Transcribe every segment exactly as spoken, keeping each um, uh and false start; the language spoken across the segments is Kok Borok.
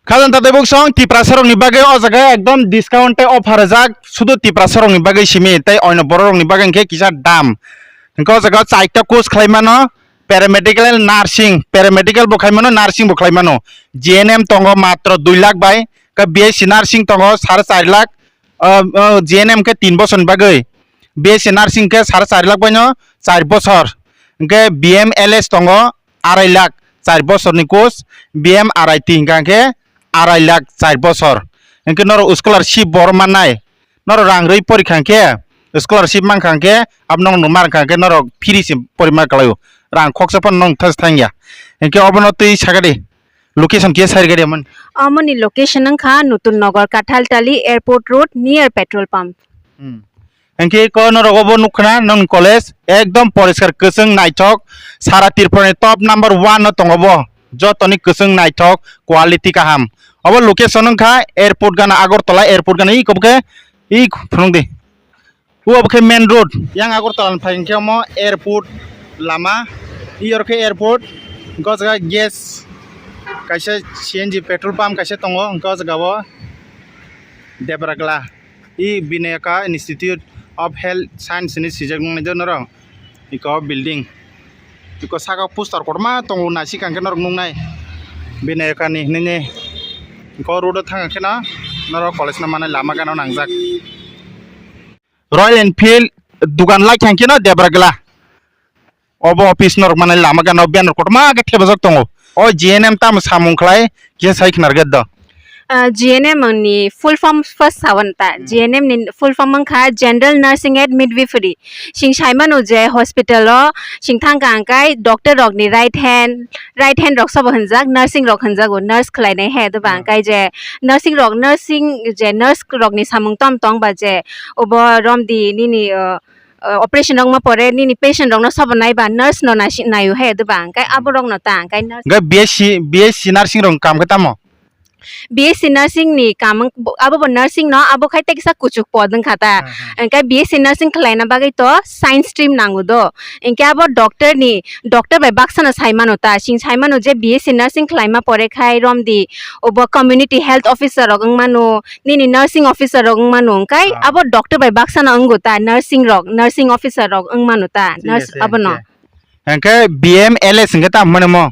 Khajang tatwi buksong Tiprasa rokni bagwi o jaga ekdom discount tei offer rijak, sudu Tiprasa rokni bagwi simi tei oino borok rokni bagwi hwnkhe kisa dam. Hwnkhe o jaga chaita course khlai mano, paramedical and nursing, paramedical bo khai mano, nursing bo khlai mano. G N M tongo matro dui lakh bai, ka B S C nursing tongo sare char lakh, o, o, G N M khe tin bosorni bagwi, B S C nursing khe sare char lakh baino char bosor, hwnkhe B M L S tongo arai lakh char bosorni course, B M R I T hwnkha khe arai lakh char bosor, hwnkhe norok scholarship bo mannai, norok rang rwi porikha khe, scholarship mankha khe, abo norok ma rwkha khe norok free se porima kwlaio, rang khoksa phano norok thas thangya, hwnkhe obono twi sakadi. Location khe sari gari amon. Amoni location wngkha Nutun Nagar, Kathaltali Airport Road, near petrol pump. Hmm. Hwnkhe ko norok obo nukkhna nong college ekdom poriskar kwchwng naithok, sara Tripura ni top number one no tongo bo, jotoni kwchwng naithok, quality kaham. Obo location wngkha airport gana Agartala airport gana iko bokhe ik phunukdi. O obo khe main road. Yang Agartala ni phai hwnkhe omo airport lama. I oro khe airport. Hwnkhe o jaga gas kaisa C N G petrol pump kaisa tongo. Hwnkhe o jaga o Debragla. I Binayaka Institute of Health Science hinwi swijak nuknai do norok. Iko building. Iko saka poster kotorma tongo naisik hwnkhe norok nuknai. Binayaka ni hinwi. Iko road o thang khe no norok college no manai lama gana o nangjak. Royal Enfield dukan lai thang khe no Debragla. Obo office norok manai lama gana o banner kotorma khe thepajak tongo. O G N M tamo samung khlai kisa sai khna rwgwi do. Ah, G N M ni full form first sawan ta. Hmm. G N M ni full form wngkha General Nursing and Midwifery. Sing sai mano je hospital o sing thang kha hwnkhe doctor rok ni right hand, right hand rok sobo hwnjak, nursing rok hwnjago, nurse khlainai he, doba. Hmm. Hwnkhe je nursing rok, nursing je nurse rok ni samung tom tong ba je obo romdi nini, uh, uh, operation rok ma pore nini patient rok no sobo nai ba nurse no nai si-, naio he, doba. Hwnkhe, hmm, abo rok no ta, hwnkhe nurse. Hwnkhe B S C, B S C nursing rok kam khe tamo? B S C nursing ni kam wng-, bo-, abo bo nursing no, abo khai tei kisa kuchuk pod wngkha ta. Hmm, hmm. Hwnkhe B S C nursing khlaina bagwi to science stream nango do. Hwnkhe abo doctor ni, doctor bai baksa no sai mano ta. Sing sai mano je B S C nursing khlaima pore khai romdi obo community health officer rok wng mano, nini nursing officer rok wng mano, hwnkhe, ah, abo doctor bai baksa no wngo ta, nursing rok, nursing officer rok wng mano ta, thik nurse ase, abono. Hwnkhe. Hwnkhe B M L S hwnkhe tamo hwnwi mo?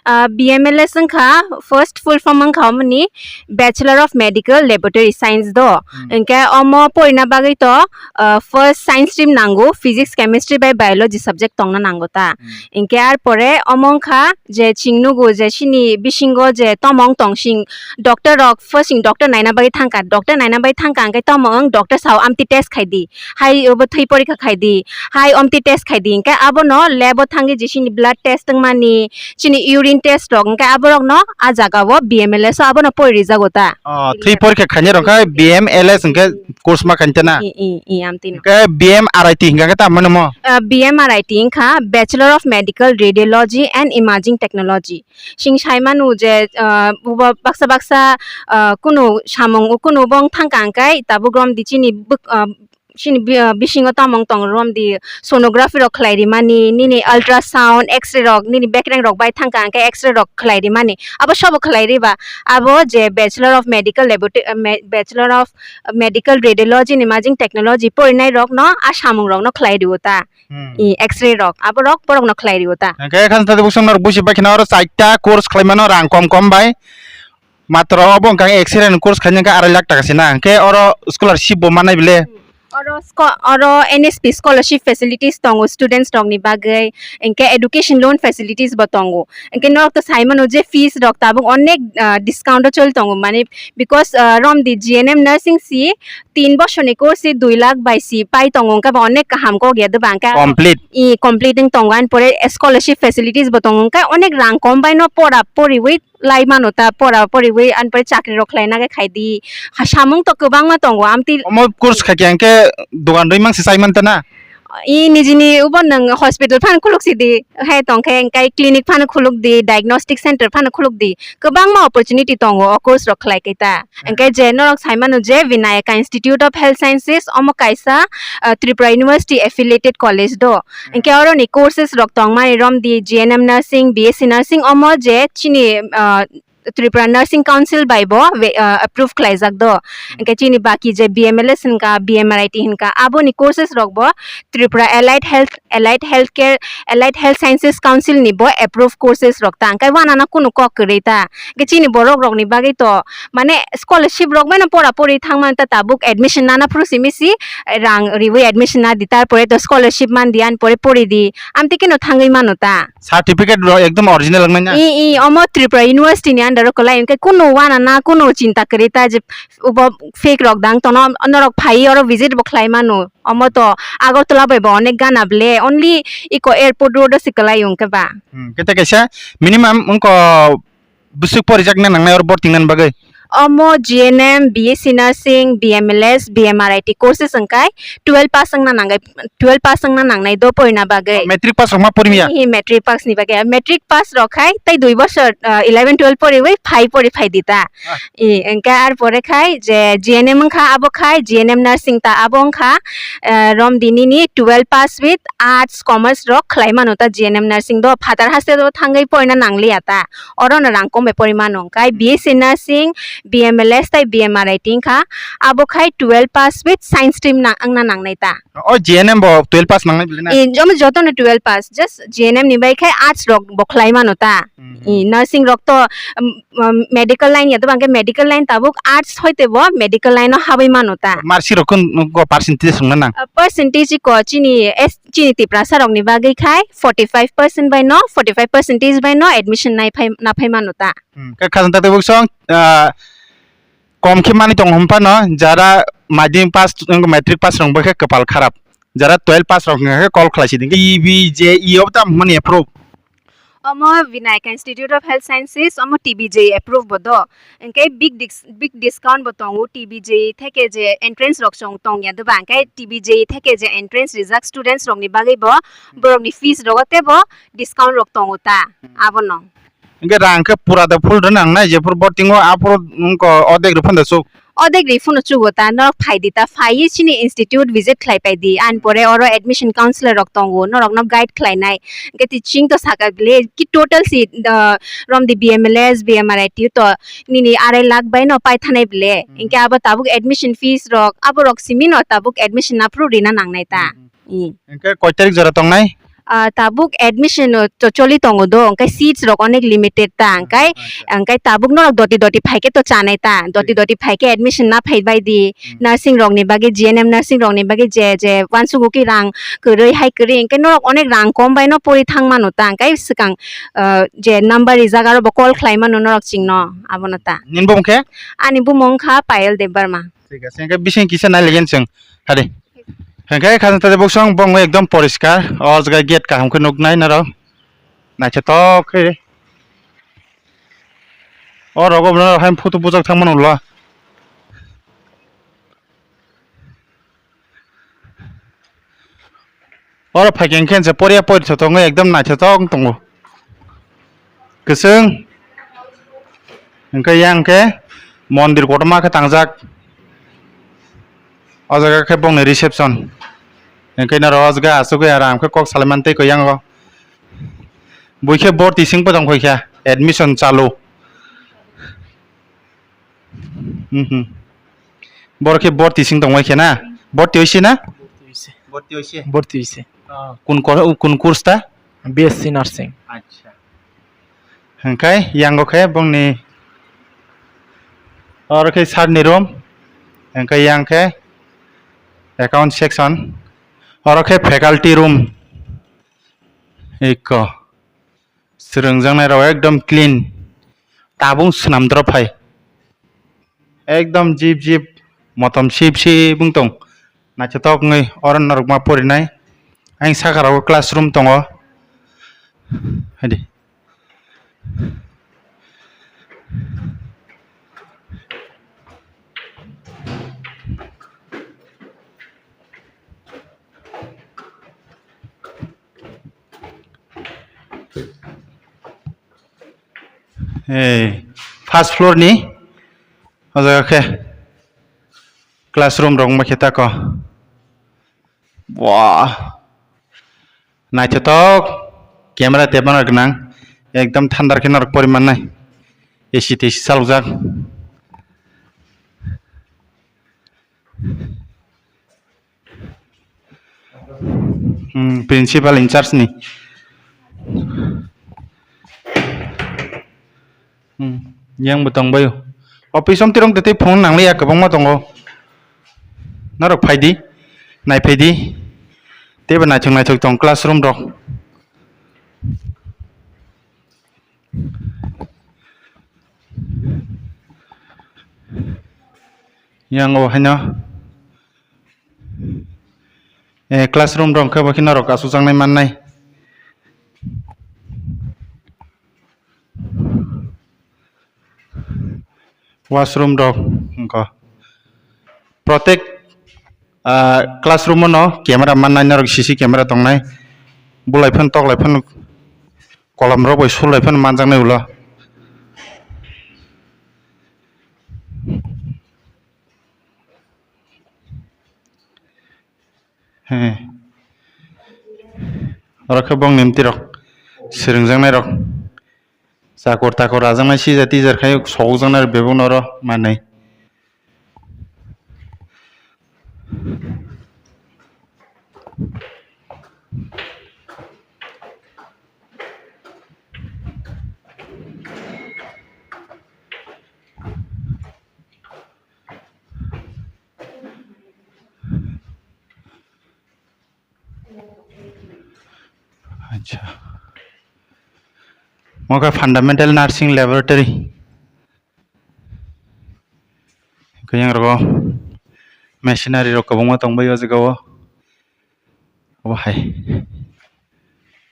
Ah, B M L S wngkha, first full form wngkha omoni Bachelor of Medical Laboratory Science do. Hmm. Hwnkhe omo porina bagwi to, ah, first science stream nango, physics, chemistry bai biology subject tongna nango ta. Hmm. Hwnkhe ar pore omo wngkha je chwng nugo je chini bisingo je tomong tong sing doctor rok first sing doctor naina bagwi thangkha, doctor naina bagwi thangkha hwnkhe tomong doctor sao amtwi test khai di. Hai obo thwi porikha khai di, hai omtwi test khai di, hwnkhe abono lab o thangwi je chini blood test wngmani, chini urine test rok, hwnkhe aborokno a jaga o B M L S o abono pori rijago ta. Oh, thwi porikha khainai rok khe B M L S hwnkhe course ma khainai ta na? I, i, i, amtwino. Hwnkhe B M R I T hwnkha khe tamo hwnwi mo? Ah, B M R I T wngkha Bachelor of Medical Radiology and Imaging Technology. Sing sai mano je, ah, bo baksa baksa, ah, kunu samung, kunu bong thangka hwnkhe tabuk romdi chini bwk-, ah, chini bi-, ah, bisingo tamo wng tong romdi sonography rok khlai rimani, nini ultrasound, X-ray rok, nini bekreng rok bai thangka hwnkhe X-ray rok khlai rimani. Abo sobo khlai riba, abo je Bachelor of Medical Laboratory, ah, me-, Bachelor of Medical Radiology and Imaging Technology porinai rokno a samung rokno khlai rio ta. Hmm. I X-ray rok, abo rok borok no khlai rio ta. Hwnkhe khan tadi bukchung norok busi bai kheno oro chaita course khlai mano rang kom kom bai. Matro obo wngkha X-ray ni course khaina khe arai lakh taka se na. Hwnkhe oro scholarship bo manai bile. Hmm. Oro scho-, oro N S P scholarship facilities tongo students rok ni bagwi. Hwnkhe education loan facilities bo tongo. Hwnkhe norok to sai mano je fees rok tabuk onek, ah, discount o choli tongo. Mane because, ah, romdi G N M nursing si tin bosorni course si dui lakh bai si pai tongo, hwnkhe bo onek kaham kok ya doba, hwnkhe complete. I complete wng tongo, ani pore scholarship facilities bo tongo, hwnkhe onek rang kom bai no pora poriwi lai mano ta, pora poriwi ani pore chakri rok khlai na khe khai di. Ha, samung to kwbangma tongo, amtwi. Omo course khai khe hwnkhe dogan rwi mang se chai man ta na? I nijini ubo nwng hospital phano khuluk si di, hai tong khe hwnkhe clinic phano khuluk di, diagnostic center phano khuluk di. Kwbangma opportunity tongo o course rok khlai khe ta. Hwnkhe je norok sai mano je Vinayaka Institute of Health Sciences, omo kaisa, ah, Tripura University affiliated college do. Hmm. Hwnkhe oroni courses rok tongmani romdi G N M nursing, B S C nursing, omo je chini, ah, Tripura Nursing Council bai bo we-, ah, approve khlaijak do. Hmm. Hwnkhe chini baki je B M L S hinka, B M R I T hinka, aboni courses rok bo Tripura Allied Health, Allied Healthcare, Allied Health Sciences Council ni bo approve courses rok ta. Hwnkhe wanana kunu kok kwrwi ta. Hwnkhe chini borok rokni bagwi to, mane, scholarship rok bai no pora pori thangmani ta, tabuk admission nana phuru simi si rang riwi admission na di, tarpore to scholarship man di, ani pore pori di, amtwi khe no thangwi mano ta. Certificate rok ekdom original wngnai na? I, i, omo Tripura University ni under o kwlai, hwnkhe kunu wanana kunu chinta kwrwi ta je ubo fake rok dang tono, norok phai oro visit bo khlai mano. Omo to Agartala bai bo onek gana ble, only iko airport road o se kwlai hwnkhe ba. Hmm, kete kaisa minimum wngko bwswk porijakna nangnai oro borti nani bagwi? Omo G N M, B S C Nursing, B M L S, B M R I T courses wngkai twelve pass wngna nangai, twelve pass wngna nangnai do porina bagwi. Oh, matric pass rok ma pori maya? Hi, matric pass ni bagwi. Matric pass rok khai tei dui bosor, ah, eleven twelve poriwi phai pori phai di ta. Ah. I, engke ar pore khai je G N M wngkha abo khai G N M nursing ta abo wngkha, ah, romdi nini twelve pass with arts, commerce rok khlai mano ta G N M nursing do phatar haste do thangwi porina nangliya ta. Oro no rang kom bai pori mano. Kai B S C nursing, B M L S tei B M R I T wngkha. Abo khai twelve pass with science stream na wngna nangnai ta. O G N M bo twelve pass nangnai bile na? I, jomo joto no twelve pass, just G N M ni bai khai arts rok bo khlai mano ta. Hmm, hmm. I, nursing rok to, um, um, medical line ya to bangke medical line tabuk arts hoite bo medical line o habwi mano ta. Marsi rok kun go percentage sungna nang? Uh, percentage ko chini S, chini Tiprasa rok ni bagwi khai forty five percent bai no, forty five percentage bai no admission nai phai, na phai mano ta. Hmm, khe khajang ta tebuk song, ah, kom khe mani tong hom phano, jara madhyamik pass, matric pass rok bo khe kwpal kharap, jara twelve pass rok wngkha khe call khlai sidi. T B J E o tam hwnmani approve? Omo Vinayak Institute of Health Sciences, omo T B J E approve bo do. Hwnkhe big dis-, big discount bo tongo, T B J E theke je entrance rok chong tong ya doba, hwnkhe T B J E theke je entrance rijak students rok ni bagwi bo borok ni fees rogo tebo discount rok tongo ta, abono. Hwnkhe rang khe pura da full rw nangnai, jephuru bo tingo aphuru wngkha odek rw phano da chuk. Odek rw phano chugo ta, norok phai di ta, phaiwi chini institute visit khlai pai di, ani pore oro admission counselor rok tongo, norok no guide khlai nai. Hwnkhe twi chwng to saka bile ki total si, uh, romdi B M L S, B M R I T to nini arai lakh bai no pai thanai bile. Hmm. Hwnkhe abo tabuk admission fees rok, abo rok simi no tabuk admission aphuru rina nangnai ta. Hmm. I. Hwnkhe koi tarik jora tongnai? Ah, tabuk admission o cho-, choli tongo do, hwnkhe seats rok onek limited ta, hwnkhe, ah, acha, hwnkhe tabuk norok doti doti phaikhe to chanai ta, doti, thik, doti phaikhe admission na phai bai di, hmm, nursing rok ni bagwi, G N M nursing rok ni bagwi je, je uansugo ki rang kwrwi hai kwrwi, hwnkhe norok onek rang kom bai no pori thang mano ta, hwnkhe swkang, ah, je number rijak aro bo call khlai mano norok chwng no, abono ta. Nini bumung khe? Ani bumung wngkha Payal Debbarma. Thik ase, hwnkhe bising kisa nai legen chwng, hade. Hwnkhe khajang ta tebuk song bongwi ekdom poriskar. O jaga gate kaham khe nuknai norok. Naithotok khe. O rogo bono hai photo bujak thangmano ulo. Oro phaikhe hwnkhe je poriya porithotok wngwi ekdom naithotok wng tongo. Kwchwng. Hwnkhe yang khe mondir kotorma khe tangjak. O jaga khe bongni reception. Hwnkhe norok o jaga achugwi aro ang khe kok salaimani tei koi yango. Buikhe borti sing bo tong kha, admission chalu. Mhm. Borok khe borti sing tongbai khe na? Borti oise na? Borti oise. Borti oise. Borti oise. Ah, kun kor-, kun course ta? B S C nursing. Acha. Hwnkhe yango khe bongni oro khe sir ni room. Hwnkhe yang khe account section. Oro khe faculty room. Eko. Swrwngjaknai rok ekdom clean. Tabung swnam doro phai. Ekdom jip jip, motom sip sip wng tong. Naithotok wngwi oro norok ma porinai. Ayang saka rogo classroom tongo. Haidi. Ei, first floor ni o jaga khe classroom rok wngma khe tako. Wah, naithotok camera tepma rok gwnang, ekdom thandar khe norok pori mannai. A C T C salukjak. Hmm, principal in charge ni. Hmm, yang bo tong baio. Office om tirong tei phone nang liya kwbangma tongo. Norok phai di, nai phai di. Teibo naithok naithok tong classroom rok. Yang o haino, eh, classroom rok khe bo khe norok asukjaknai mannai. Washroom rok wngkha. Protek, ah, classroom o no camera mannai, norok C C camera tongnai. Bulai phano, toklai phano, kolom rok bai sulai phano manjaknai ulo. He. Oro khe bongni mtwi rok, swrwngjaknai rok. Chakor takor rajaknai, sija tija khai sokjaknai rok bebakno oro manwi. Acha. Omo khe fundamental nursing laboratory. Khe yang rogo machinery rok kwbangma tongbai o jaga o. Obo hai.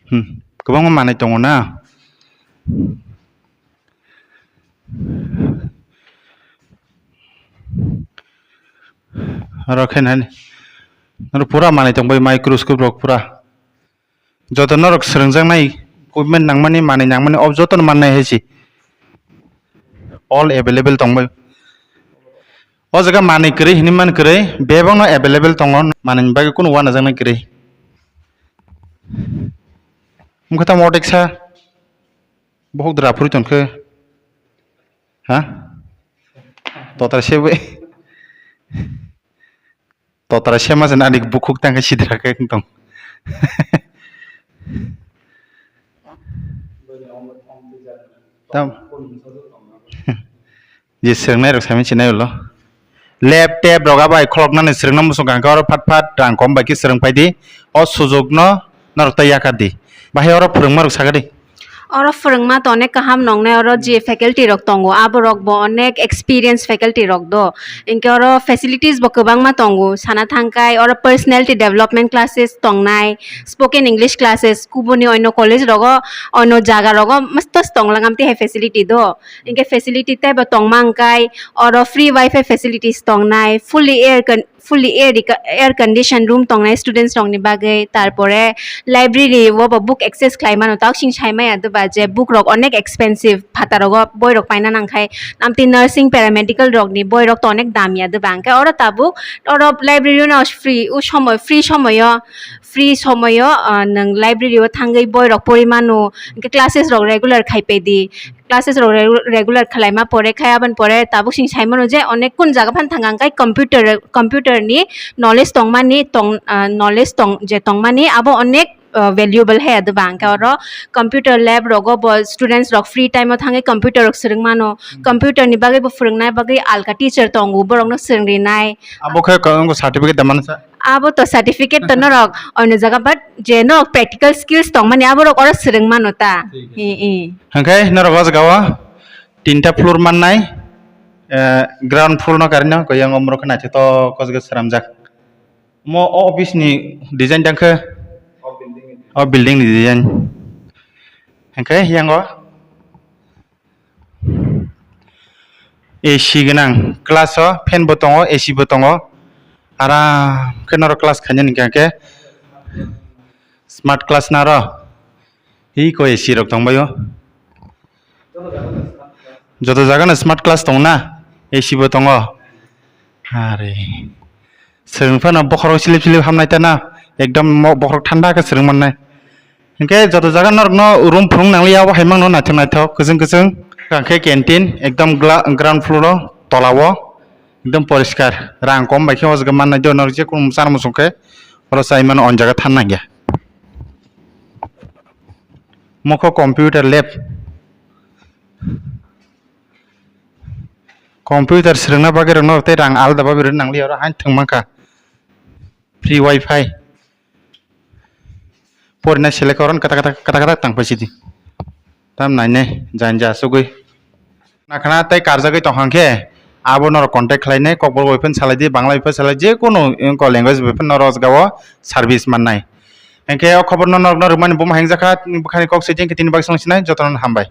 Hmm. Kwbangma manwi tongo na. Oro khe nani. Oro pura manwi tongbai microscope rok pura. Joto norok swrwngjaknai equipment nangmani, manwi nangmani, o jotono mannai hai se. All available tongbai. O jaga manwi kwrwi hinwi man kwrwi, bebakno available tongo, manwini bagwi kunu uanajaknai kwrwi. Wngkha tamo oteksa bohok dra phuri tongkhe. Ha? Totra se bai. Totra sema se nani bukhuk tangkhe sidra khe wng tong. Tam. Je swrwngnai rok sami sinai ulo. Lab tap rok abai kholoknani swrwngna muchung kha, oro phat phat rang kom bai khe swrwng phai di. O sujukno norok tei yakar di. Bahai oro phwrwngma rok sakha di. Oro phwrwngma to onek kaham nongnai, oro je faculty rok tongo, aborok bo onek experience faculty rok do. Hinkhe oro facilities bo kwbangma tongo, sana thangkhai oro personality development classes tongnai, spoken English classes, kubuni oino college rogo, oino jaga rogo mostos tonglang amtwi hai facility do. Hinkhe facility teibo tongma hwnkhe oro free wifi facilities tongnai, fully air con-, fully air, air condition room tongnai students rokni bagwi, tarpore library o bo book access khlai mano, taksing sai maya doba je book rok onek expensive, phataro boi rok paina nangkhai, amtwi nursing, paramedical rokni boi rok to onek dam ya doba, hwnkhe oro tabuk oro library no free, o somoy, free somoyo, free somoyo, ah, nwng library o thangwi boi rok pori mano, hwnkhe classes rok regular khai pedi. Classes rok re-, regular khwlaima pore khai, aboni pore tabuk sing sai mano je onek kun jaga phan thang ang khai computer, computer ni knowledge tongmani tong, ah, knowledge tong, je tongmani abo onek, ah, valuable hai adwbang khe oro computer lab rogo bo students rok free time o thangwi computer rok swrwng mano, computer ni bagwi bo phwrwngnai bagwi alka teacher tongo borok no swrwng rinai. Abo khe ko-, wngkha certificate da mano sa? Abo to certificate to norok oino jaga, but je norok practical skills tongmani aborok oro swrwng mano ta. Thik ase. Ee, ee. Hwnkhe norok o jaga o tinta floor mannai, eh, ground floor no karino koi yang omorok khe naithotok o jaga swnamjak. Omo o office ni design tang khe? O building ni. O building ni design. Hwnkhe yang o A C gwnang class o fan bo tongo, A C bo tongo, aram khe norok class khainani hwnkhe smart class naro hi ko A C rok tongbaio, joto jaga no smart class tongna, A C bo tongo. Are. Swrwng phano bokhorok silip silip hamnai ta na, ekdom mo-, bokhorok thanda khe swrwng mannai. Hinkhe joto jaga norokno room phwrwng nangliya, abo hai mangno naithok naithok, kwchwng kwchwng. Khe canteen ekdom gla-, ground floor o, tola o, ekdom poriskar. Rang kom bai khe o jaga mannai do, norok je kunu chana muchung khe oro chai mano, o jaga than nangya. Mokho computer lab. Computer swrwngna bagwi rok norok tei rang alada bagwi rw nangliya, oro haino thwng mankha. Free wifi. Porina selek oron kata kata, kata kata tang paisidi. Tam nainai janja asugwi. Nakhana tei karjagwi tongkha khe abo norok contact khlainai, Kokborok bai phano salaidi, Bangla bai phano salai, je kunu wngkha language bai phano norok o jaga o service mannai. Hinkhe o khobor no norok no rwmani buma hengjakha, bwkhani kok swijeng khe tini bagwi swng sinai, jotono hambai.